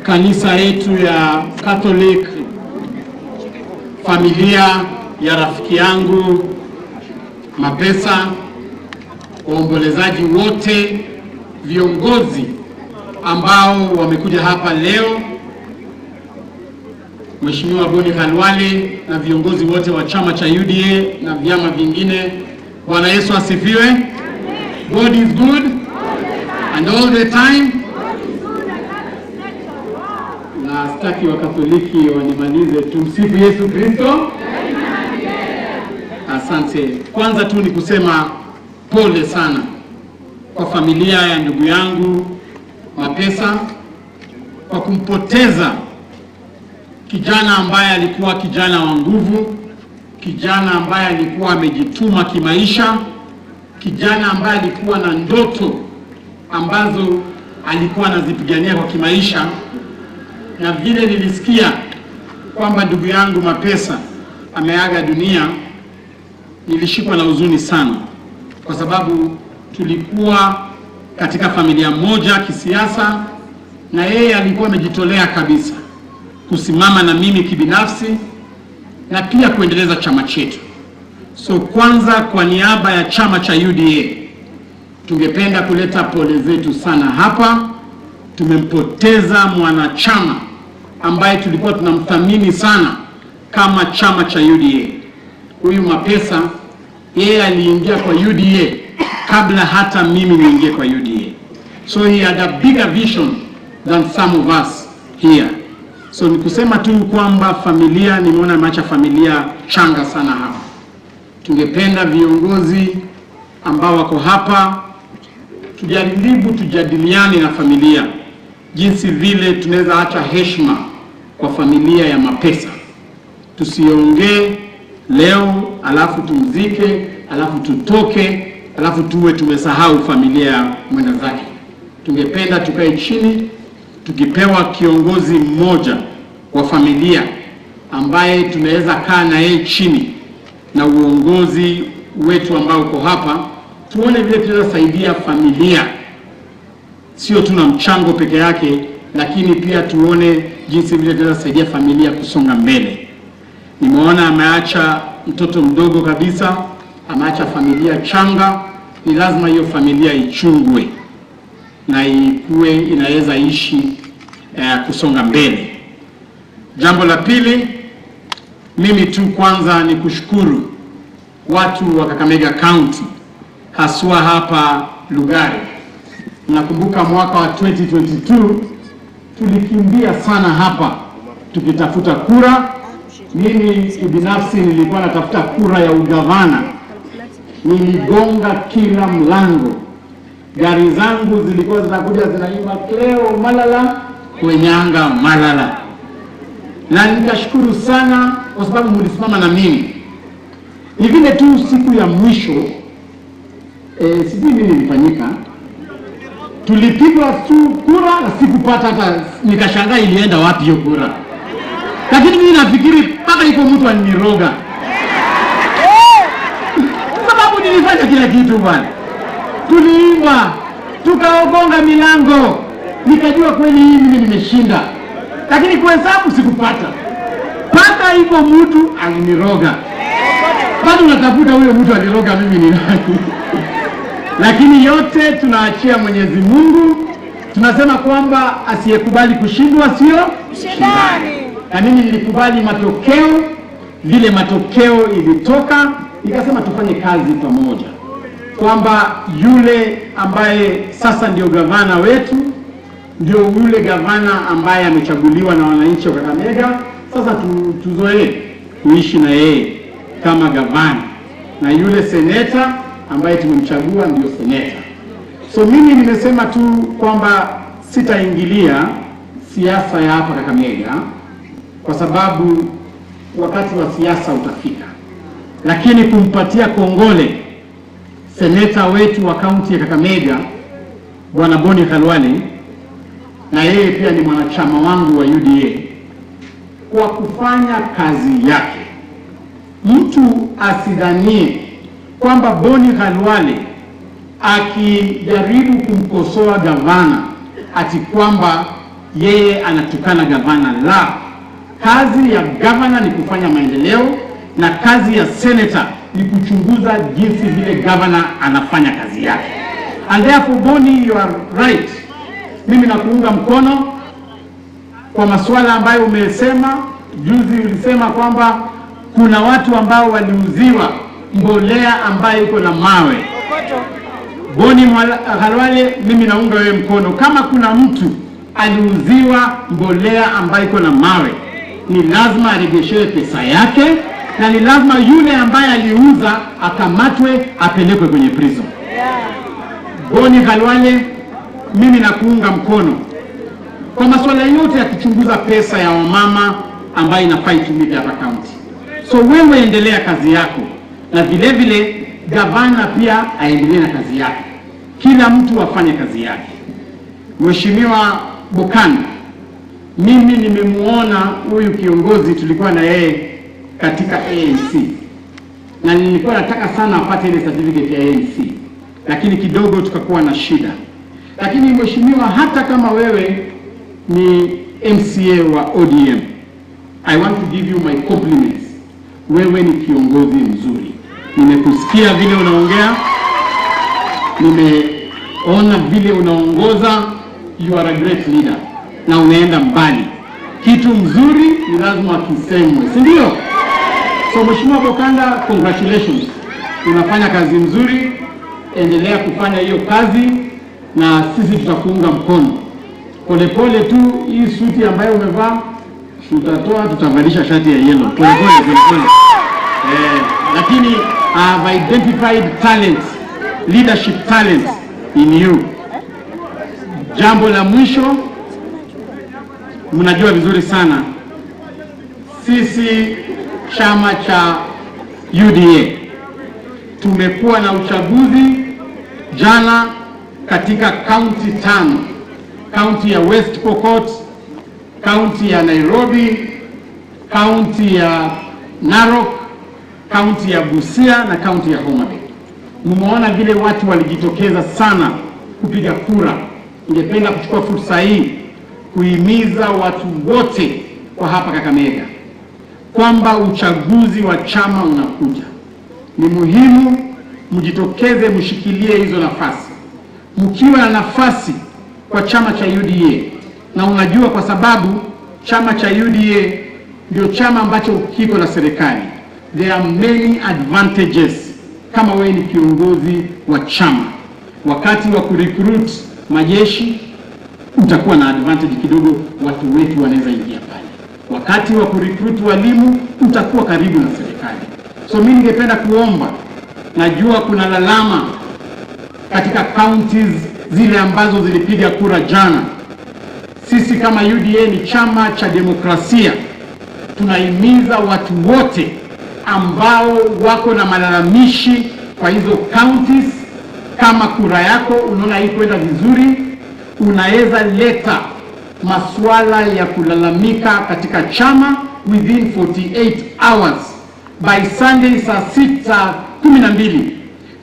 Kanisa yetu ya Catholic, familia ya rafiki yangu Mapesa, waombolezaji wote, viongozi ambao wamekuja hapa leo, Mheshimiwa Boni Khalwale na viongozi wote wa chama cha UDA na vyama vingine. Bwana Yesu asifiwe. God is good and all the time. Na sitaki Wakatoliki wanimalize. Tumsifu Yesu Kristo. Asante. Kwanza tu ni kusema pole sana kwa familia ya ndugu yangu Mapesa kwa kumpoteza kijana ambaye alikuwa kijana wa nguvu, kijana ambaye alikuwa amejituma kimaisha, kijana ambaye alikuwa na ndoto ambazo alikuwa anazipigania kwa kimaisha. Na vile nilisikia kwamba ndugu yangu Mapesa ameaga dunia, nilishikwa na huzuni sana, kwa sababu tulikuwa katika familia moja kisiasa, na yeye alikuwa amejitolea kabisa kusimama na mimi kibinafsi na pia kuendeleza chama chetu. So kwanza, kwa niaba ya chama cha UDA tungependa kuleta pole zetu sana hapa. Tumempoteza mwanachama ambaye tulikuwa tunamthamini sana kama chama cha UDA. Huyu Mapesa, yeye aliingia kwa UDA kabla hata mimi niingie kwa UDA. So he had a bigger vision than some of us here. So ni kusema tu kwamba familia, nimeona ameacha familia changa sana hapa. Tungependa viongozi ambao wako hapa tujaribu tujadiliane na familia jinsi vile tunaweza acha heshima kwa familia ya Mapesa. Tusiongee leo alafu tumzike, alafu tutoke, alafu tuwe tumesahau familia ya mwenda zake. Tungependa tukae chini, tukipewa kiongozi mmoja wa familia ambaye tunaweza kaa na yeye chini na uongozi wetu ambao uko hapa, tuone vile tunaweza saidia familia, sio tu na mchango peke yake, lakini pia tuone jinsi vile tunaweza saidia familia kusonga mbele. Nimeona ameacha mtoto mdogo kabisa, ameacha familia changa. Ni lazima hiyo familia ichungwe na ikuwe inaweza ishi kusonga mbele. Jambo la pili, mimi tu kwanza ni kushukuru watu wa Kakamega County, haswa hapa Lugari. Nakumbuka mwaka wa 2022 tulikimbia sana hapa tukitafuta kura. Mimi kibinafsi nilikuwa natafuta kura ya ugavana, niligonga kila mlango. Gari zangu zilikuwa zinakuja zinaimba "Cleo Malala Kwenyanga Malala", na nikashukuru sana kwa sababu mlisimama na mimi. Ni vile tu siku ya mwisho, sijui nini ilifanyika, tulipigwa tu kura na sikupata hata, nikashangaa ilienda wapi hiyo kura, lakini mimi nafikiri mpaka iko mtu aliniroga, sababu nilifanya kila kitu bwana. Tuliimba, tukaogonga milango, nikajua kweli hii mimi nimeshinda, lakini kuhesabu sikupata. Mpaka hivyo mtu aliniroga, bado natafuta huyo mtu aliroga mimi ni nani. Lakini yote tunaachia Mwenyezi Mungu. Tunasema kwamba asiyekubali kushindwa sio Mshindani. Na mimi nilikubali matokeo vile matokeo ilitoka, nikasema tufanye kazi pamoja, kwamba yule ambaye sasa ndio gavana wetu ndio yule gavana ambaye amechaguliwa na wananchi wa Kakamega. Sasa tuzoee kuishi na yeye kama gavana, na yule seneta ambaye tumemchagua ndio seneta. So mimi nimesema tu kwamba sitaingilia siasa ya hapa Kakamega kwa sababu wakati wa siasa utafika, lakini kumpatia kongole seneta wetu wa kaunti ya Kakamega, Bwana Boni Khalwale, na yeye pia ni mwanachama wangu wa UDA, kwa kufanya kazi yake. Mtu asidhanie kwamba Boni Khalwale akijaribu kumkosoa gavana ati kwamba yeye anatukana gavana. La, kazi ya gavana ni kufanya maendeleo na kazi ya senator ni kuchunguza jinsi vile gavana anafanya kazi yake. And therefore, Boni, you are right. Mimi nakuunga mkono kwa masuala ambayo umesema juzi. Ulisema kwamba kuna watu ambao waliuziwa mbolea ambayo iko na mawe. Boni Khalwale, mimi naunga wewe mkono. Kama kuna mtu aliuziwa mbolea ambayo iko na mawe, ni lazima arejeshewe pesa yake, na ni lazima yule ambaye aliuza akamatwe, apelekwe kwenye prison. Boni Khalwale, mimi nakuunga mkono kwa masuala yote ya kuchunguza pesa ya wamama ambayo inafaa itumike hapa kaunti. So wewe endelea kazi yako, na vile vile gavana pia aendelee na kazi yake, kila mtu afanye kazi yake. Mheshimiwa Bokani, mimi nimemuona huyu kiongozi, tulikuwa na yeye katika ANC na nilikuwa nataka sana apate ile certificate ya ANC, lakini kidogo tukakuwa na shida. Lakini mheshimiwa, hata kama wewe ni MCA wa ODM, I want to give you my compliments. Wewe ni kiongozi mzuri, nimekusikia vile unaongea, nimeona vile unaongoza. You are a great leader na unaenda mbali. Kitu mzuri ni lazima kisemwe, si ndio? So Mheshimiwa Bokanda, congratulations, unafanya kazi mzuri, endelea kufanya hiyo kazi na sisi tutakuunga mkono. Polepole tu, hii suti ambayo umevaa tutatoa, tutavalisha shati ya yellow. Polepole polepole. Lakini I have identified talent, leadership talent in you. Jambo la mwisho, mnajua vizuri sana sisi chama cha UDA tumekuwa na uchaguzi jana katika kaunti tano: kaunti ya West Pokot, kaunti ya Nairobi, kaunti ya Narok, kaunti ya Busia na kaunti ya Homa Bay. Mmeona vile watu walijitokeza sana kupiga kura. Ningependa kuchukua fursa hii kuhimiza watu wote wa hapa Kakamega kwamba uchaguzi wa chama unakuja. Ni muhimu mjitokeze, mshikilie hizo nafasi. Mkiwa na nafasi kwa chama cha UDA, na unajua kwa sababu chama cha UDA ndio chama ambacho kiko na serikali, there are many advantages kama wewe ni kiongozi wa chama. Wakati wa kurecruit majeshi utakuwa na advantage kidogo, watu wetu wanaweza ingia pale. Wakati wa kurecruit walimu utakuwa karibu na serikali. So mimi ningependa kuomba, najua kuna lalama katika counties zile ambazo zilipiga kura jana. Sisi kama UDA ni chama cha demokrasia, tunahimiza watu wote ambao wako na malalamishi kwa hizo counties, kama kura yako unaona haikwenda vizuri, unaweza leta masuala ya kulalamika katika chama within 48 hours by Sunday saa 6:12,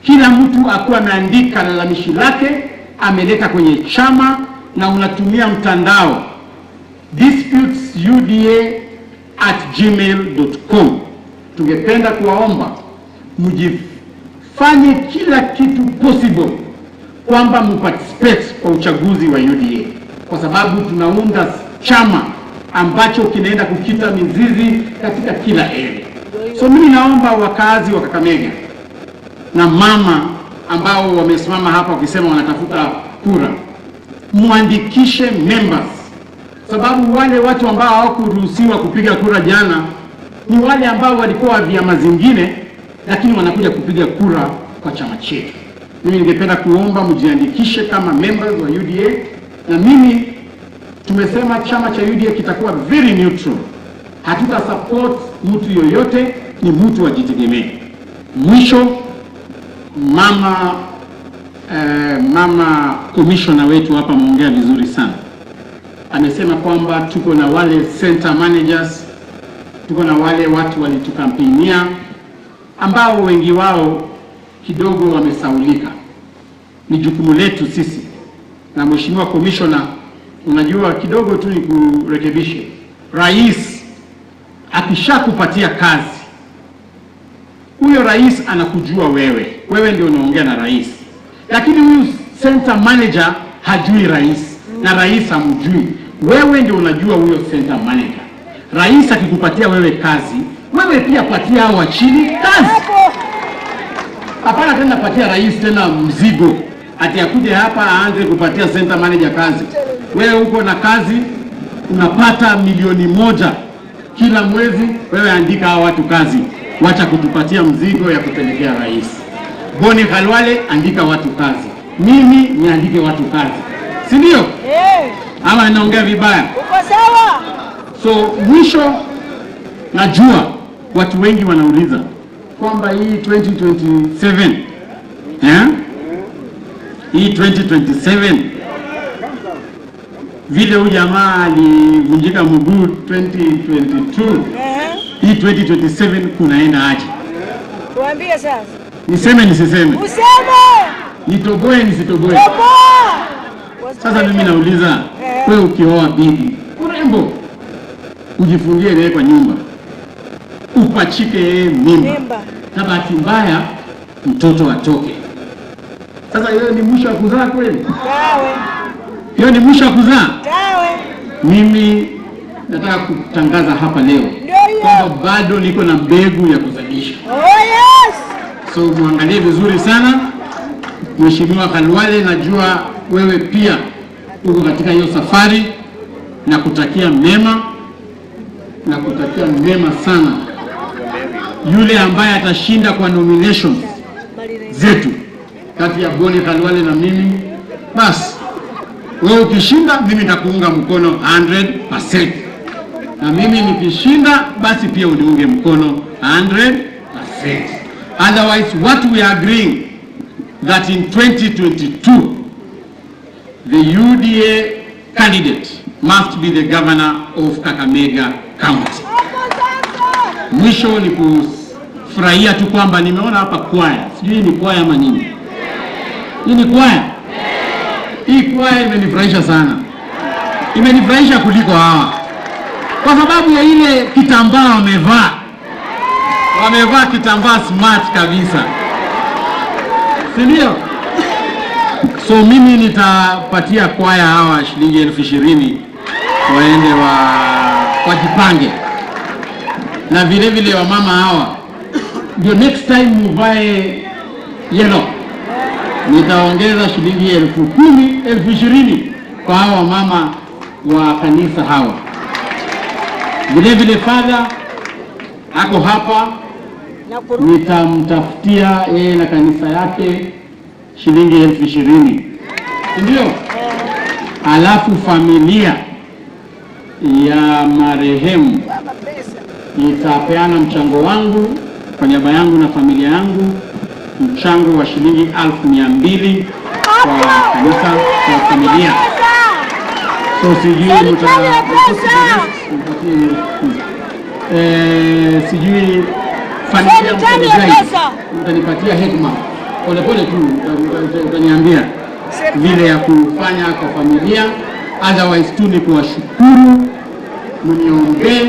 kila mtu akuwa ameandika lalamishi lake ameleta kwenye chama, na unatumia mtandao disputesuda@gmail.com. Tungependa kuwaomba mjifanye kila kitu possible kwamba muparticipate kwa uchaguzi wa UDA, kwa sababu tunaunda chama ambacho kinaenda kukita mizizi katika kila area. So mimi naomba wakazi wa Kakamega na mama ambao wamesimama hapa wakisema wanatafuta kura, muandikishe members, sababu wale watu ambao hawakuruhusiwa kupiga kura jana ni wale ambao walikuwa wa vyama zingine, lakini wanakuja kupiga kura kwa chama chetu. Mimi ningependa kuomba mjiandikishe kama members wa UDA, na mimi tumesema chama cha UDA kitakuwa very neutral, hatuta support mtu yoyote, ni mtu ajitegemee. Mwisho, mama commissioner wetu hapa ameongea vizuri sana, amesema kwamba tuko na wale center managers, tuko na wale watu walitukampenia ambao wengi wao kidogo wamesaulika. Ni jukumu letu sisi na mheshimiwa commissioner, Unajua, kidogo tu nikurekebishe, rais akishakupatia kazi, huyo rais anakujua wewe, wewe ndio unaongea na rais, lakini huyu center manager hajui rais na rais hamjui. Wewe ndio unajua huyo center manager. Rais akikupatia wewe kazi, wewe pia patia hao wa chini kazi. Hapo. Hapana tena patia rais tena mzigo ati akuje hapa aanze kupatia center manager kazi. Wewe uko na kazi unapata 1 milioni kila mwezi, wewe andika hao watu kazi, wacha kutupatia mzigo ya kupelekea rais. Boni Khalwale, andika watu kazi, mimi niandike watu kazi, si ndio? Eh, Ama ninaongea vibaya? Uko sawa? So mwisho, najua watu wengi wanauliza kwamba hii 2027, eh? Hii 2027 vile huyu jamaa alivunjika mguu 2022, Eh. hii 2027 kunaenda aje? Tuambie sasa. Niseme nisiseme? Useme. Nitoboe nisitoboe? Toboa. Sasa mimi nauliza, wewe ukioa bibi urembo, ujifungie yeye kwa nyumba, upachike yeye mimba, Mimba. na bahati mbaya mtoto atoke. Sasa hiyo ni mwisho wa kuzaa kweli? Tawe. Hiyo ni mwisho wa kuzaa? Tawe. Mimi nataka kutangaza hapa leo Ndio hiyo. kwamba bado niko na mbegu ya kuzalisha. Oh yes. So muangalie vizuri sana Mheshimiwa Khalwale, najua wewe pia uko katika hiyo safari, na kutakia mema na kutakia mema sana. Yule ambaye atashinda kwa nominations zetu kati ya Boni Khalwale na mimi, basi wewe ukishinda, mimi nitakuunga mkono 100%, na mimi nikishinda, basi pia uniunge mkono 100%. Otherwise, what we are agreeing that in 2022 the UDA candidate must be the governor of Kakamega County. Hapo sasa. Mwisho ni kufurahia tu kwamba nimeona hapa kwaya, sijui ni kwaya ama nini. Hii ni kwaya? Hii kwaya imenifurahisha sana, imenifurahisha kuliko hawa, kwa sababu ya ile kitambaa wamevaa. Wamevaa kitambaa smart kabisa, si ndio? So mimi nitapatia kwaya hawa shilingi 20,000 waende wajipange na vile vile wamama hawa ndio next time muvae yellow, nitaongeza shilingi 10,000, 20,000 kwa hawa wamama wa kanisa hawa. Vile vile father ako hapa, Na kurudi. Nitamtafutia yeye na kanisa yake shilingi 20,000, si ndio? Alafu familia ya marehemu Baba pesa. Nitapeana mchango wangu kwa niaba yangu na familia yangu, mchango wa shilingi 200,000 kwa kanisa, kwa familia. So sijui Serikali ya pesa. Sijui familia Serikali ya mtaniguide, pesa. mtanipatia hekima polepole tu, utaniambia vile ya kufanya kwa familia. Otherwise tu ni kuwashukuru, mniombee.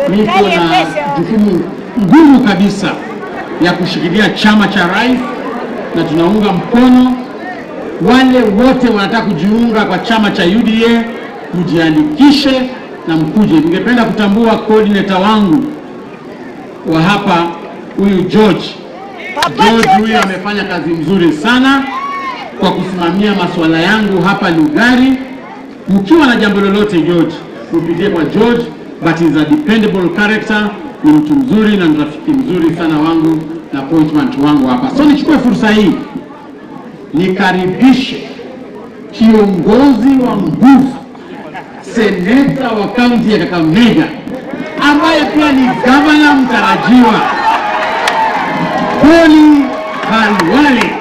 Niko Serikali ya na pesa. jukumu ngumu kabisa ya kushikilia chama cha rais, na tunaunga mkono wale wote wanataka kujiunga kwa chama cha UDA, mjiandikishe na mkuje. Ningependa kutambua coordinator wangu wa hapa, huyu George. Papa George huyu George. amefanya kazi nzuri sana kwa kusimamia masuala yangu hapa Lugari. Mkiwa na jambo lolote, George, mpitie kwa George, but he's a dependable character, ni mtu mzuri na ni rafiki mzuri sana wangu na appointment wangu hapa. So nichukue fursa hii nikaribishe kiongozi wa nguvu, seneta wa kaunti ya Kakamega ambaye pia ni gavana mtarajiwa, Boni Khalwale.